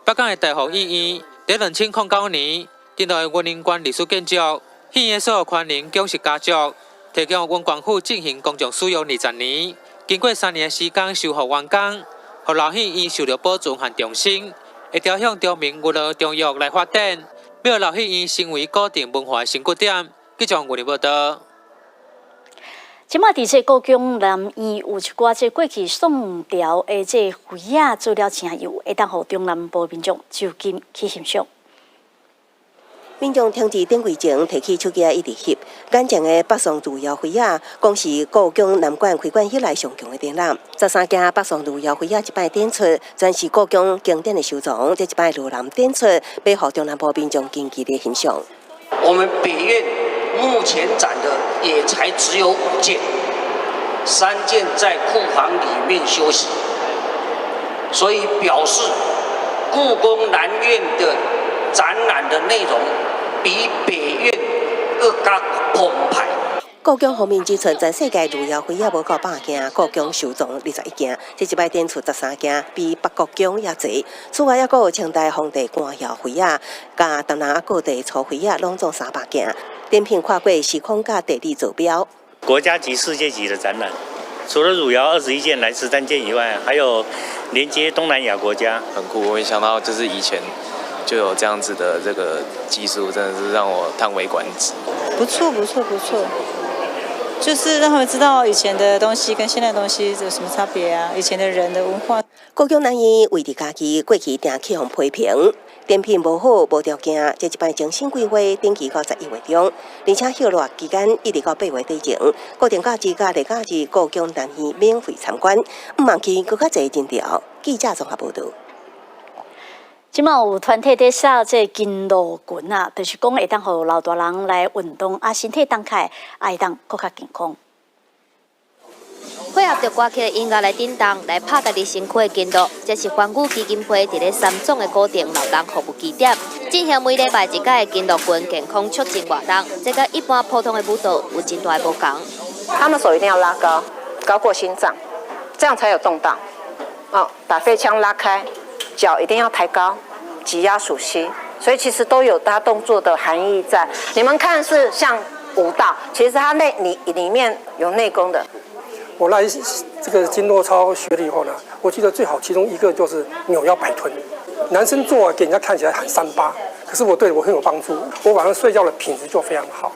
北港的大福戲院佇2009年，定為雲林縣歷史建築，戲院所有權人蔣氏家族，提供雲縣府進行公眾使用20年，經過3年的時間修復完工，予老戲院受著保存和重生。會朝向著名娛樂中藥來發展，欲予老戲院成為古鎮文化的新骨點。記者吳林報導。這馬佇這故宮南院有一寡這過去宋朝的這妃仔做了誠幼，會當予中南部民眾就近去欣賞。民眾停佇展櫃前，提起手機一直翕。眼前的北宋汝窯妃仔，講是故宮南館開館以來上強的展覽。13件北宋汝窯妃仔這擺展出，全是故宮經典的收藏。這一擺羅南展出，欲予中南部民眾近距離欣賞。我們北院目前展的也才只有5件，3件在庫房裡面休息，所以表示故宮南院的展覽的內容比北院閣較澎湃。故宮方面指出，全世界汝窯妃仔無夠100件，故宮收藏21件，這一擺展出13件，比北國宮也濟。此外，猶閣有清代皇帝官窯妃仔，佮東南亞各地粗妃仔，攏總300件。展品跨過時空佮地理坐標。國家級、世界級的展覽，除了汝窯21件來13件以外，還有連接東南亞國家。很酷，我沒想到就是以前就有這樣子的這個技術，真的是讓我嘆為觀止。不錯，不錯，不錯，就是讓他們知道以前的東西跟現在的東西有什麼差別啊？以前的人的文化。故宮南院位佇嘉義，過去定去予批評，展品無好無條件，這一擺重新規劃，展期到11月中，而且歇熱期間一直到8月底前，固定假日佮例假日，故宮南院免費參觀，毋茫去閣較濟人潮。記者綜合報導。這馬有團體佇寫這筋路裙啊，就是講會當予老大人來運動，啊，身體動起來，會當閣較健康。配合著歌曲的音樂來振動，來拍家己身軀的筋絡。這是環宇基金會佇咧三總的古亭老人服務據點，進行每禮拜一擺的筋絡群健康促進活動。這佮一般普通的舞蹈有真大的無仝。他們手一定要拉高，高過心臟，這樣才有動到。哦，把肺腔拉開，腳一定要抬高，擠壓鼠蹊，所以其實都有它動作的含義在。你們看是像舞蹈，其實它內裡裡面有內功的。我來這個經絡操學了以後呢，我記得最好其中一個就是扭腰擺臀。男生做給人家看起來很三八，可是我對我很有幫助。我晚上睡覺的品質就非常好。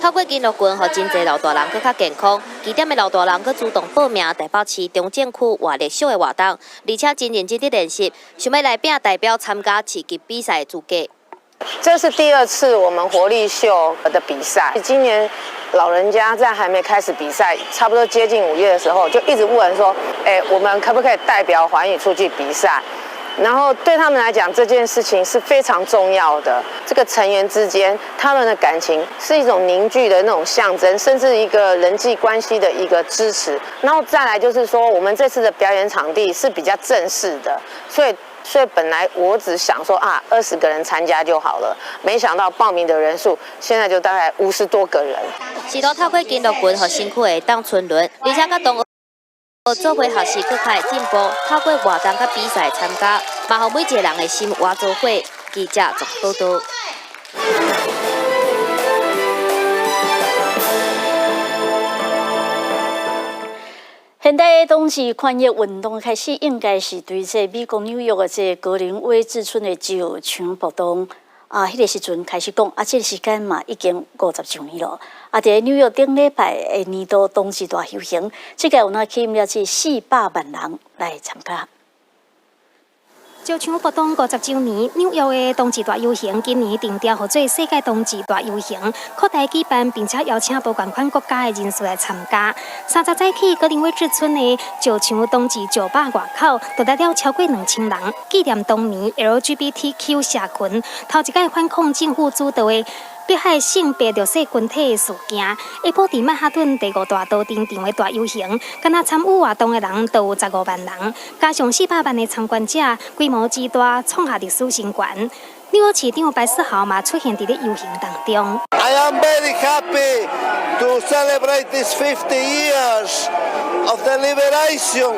透過經絡群，予真濟老大人閣較健康。據點的老大人閣主動報名台北市中正區活力秀的活動，而且真認真佇練習，想欲來拼代表參加市級比賽的資格。這是第二次我們活力秀的比賽。今年老人家在還沒開始比賽，差不多接近5月的時候，就一直問說：“哎，我們可不可以代表環宇出去比賽？”然後對他們來講，這件事情是非常重要的。這個成員之間，他們的感情是一種凝聚的那種象徵，甚至一個人際關係的一個支持。然後再來就是說，我們這次的表演場地是比較正式的，所以本來我只想說啊，20個人參加就好了，沒想到報名的人數現在就大概50多個人。是透過經絡群予身軀會當春輪，而且佮同學做伙學習，閣較會進步。透過活動佮比賽參加，嘛予每一個人的心活做伙。記者綜報導。現代冬至抗議運動開始，應該是對這美國紐約的這格林威治村的石牆暴動啊，彼個時陣開始講，啊，這個時間嘛已經50周年咯。啊，佇紐約頂禮拜的年度冬至大遊行，這屆有若吸引了這400萬人來參加。石牆暴動50周年，紐約的冬至大遊行今年定調號做世界冬至大遊行，擴大舉辦，並且邀請無仝款國家的人士來參加。30早起，格林威治村的石牆冬至酒吧外口，就來了超過2000人，紀念當年 LGBTQ 社群頭一擺反抗政府主導的迫害性別弱勢群體的事件。下晡佇曼哈頓第五大道登場的大遊行，敢若參與活動的人都有15萬人，加上400萬的參觀者，規模之大，創下歷史新高。紐約市長白思豪嘛出現佇咧遊行當中。 I am very happy to celebrate this 50 years of the liberation.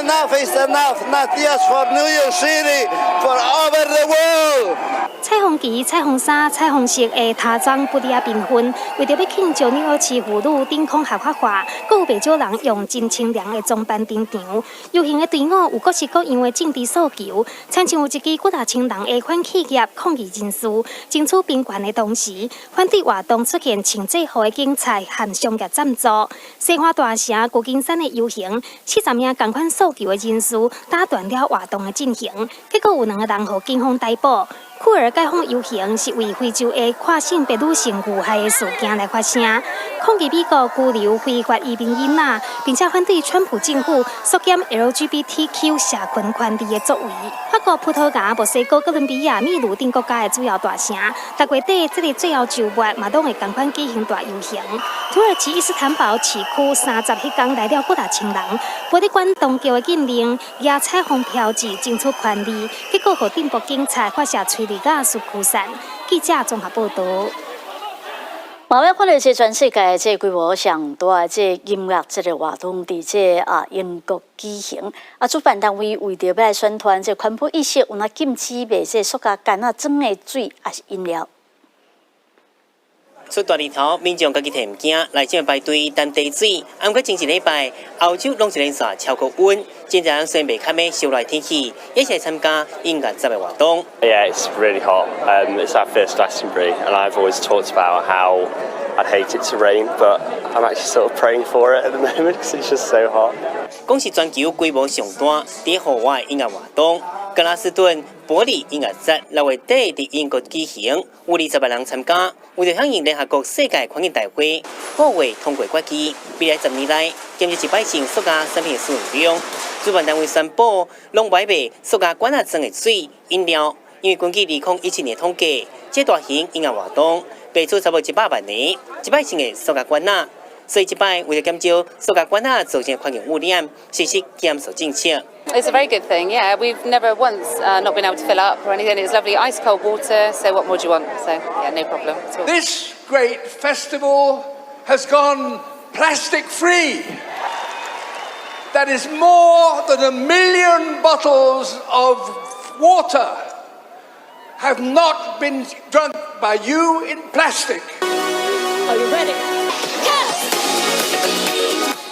Enough is enough, not just for New York City, for over the world. 彩虹旗、彩虹衫、彩虹色的塗裝布裡仔繽紛，為著欲慶祝紐約市婦女頂空合法化，閣有袂少人用真清涼的裝扮登場。遊行的隊伍有各式各樣的政治訴求，親像有一支幾若千人的反企業抗議人士，爭取平權的同時，反對活動出現穿制服的警察和商業贊助。西岸大城舊金山的遊行，40名仝款訴求的人士打斷了活動的進行，結果有兩个人予警方逮捕。酷兒解放遊行是為非洲的跨性別女性遇害的事件來發聲，抗議美國拘留非法移民囡仔，並且反對川普政府縮減 LGBTQ 社群權利的作為。法國、葡萄牙、墨西哥、哥倫比亞、秘魯等國家的主要大城，逐月底這个最後週末嘛，攏會仝款舉行大遊行。土耳其伊斯坦堡市區30彼工來了幾若千人，玻璃館當局的禁令，舉彩虹標誌爭取權利，結果予鎮暴警察發射催淚瓦斯驅散。記者綜合報導。嘛欲看著這全世界這規模上大的這音樂節的活動，佇這英國舉行。啊，主辦單位為著欲來宣傳這環保意識，有若禁止賣這塑膠罐仔裝的水，抑是飲料。出大日頭，民眾家己提物件來這排隊等提水。毋過前一禮拜，歐洲攏是連續超高溫，真濟人雖然袂堪的受熱天氣，也是來參加音樂節的活動。 Yeah, it's really hot. It's our first Glastonbury, and I've always talked about how I'd hate it to rain, but I'm actually sort of praying for it at the moment because it's just so hot. 講是全球規模上大佇戶外音樂活動，格拉斯頓伯里音樂節6月底佇英國舉行，有20萬人參加。為著響應聯合國世界環境大會5月通過決議，未來10年內減少一擺性塑膠產品的使用量。主辦單位宣布，攏袂賣塑膠罐仔裝的水飲料，因為根據2017年統計，這大型音樂活動賣出差不多100萬個一擺性的塑膠罐仔。所以這擺為著減少塑膠罐仔造成環境污染，實施減塑政策。 It's a very good thing, yeah. We've never once not been able to fill up or anything. It's lovely ice cold water, so what more do you want? So, yeah, no problem at all. This great festival has gone plastic free. That is more than a million bottles of water have not been drunk by you in plastic. Are you ready?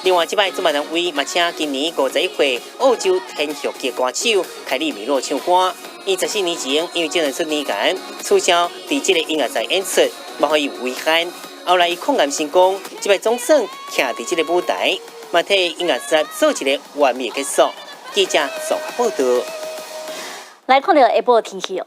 另外，這擺主辦單位嘛請今年51歲澳洲天后級歌手凱莉米洛唱歌。伊14年前因為這兩出年間取消佇這個音樂節演出，嘛予伊有遺憾。後來伊抗癌成功，這擺總算徛佇這個舞台，嘛替音樂節做一個完美結束。記者綜合報道。來看著下晡天氣哦。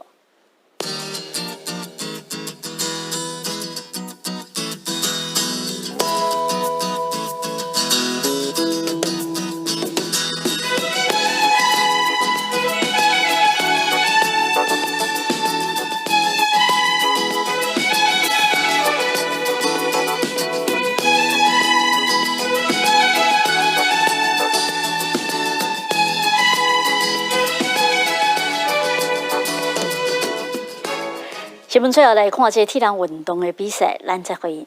新聞最後來看這個鐵人運動的比賽，咱再會。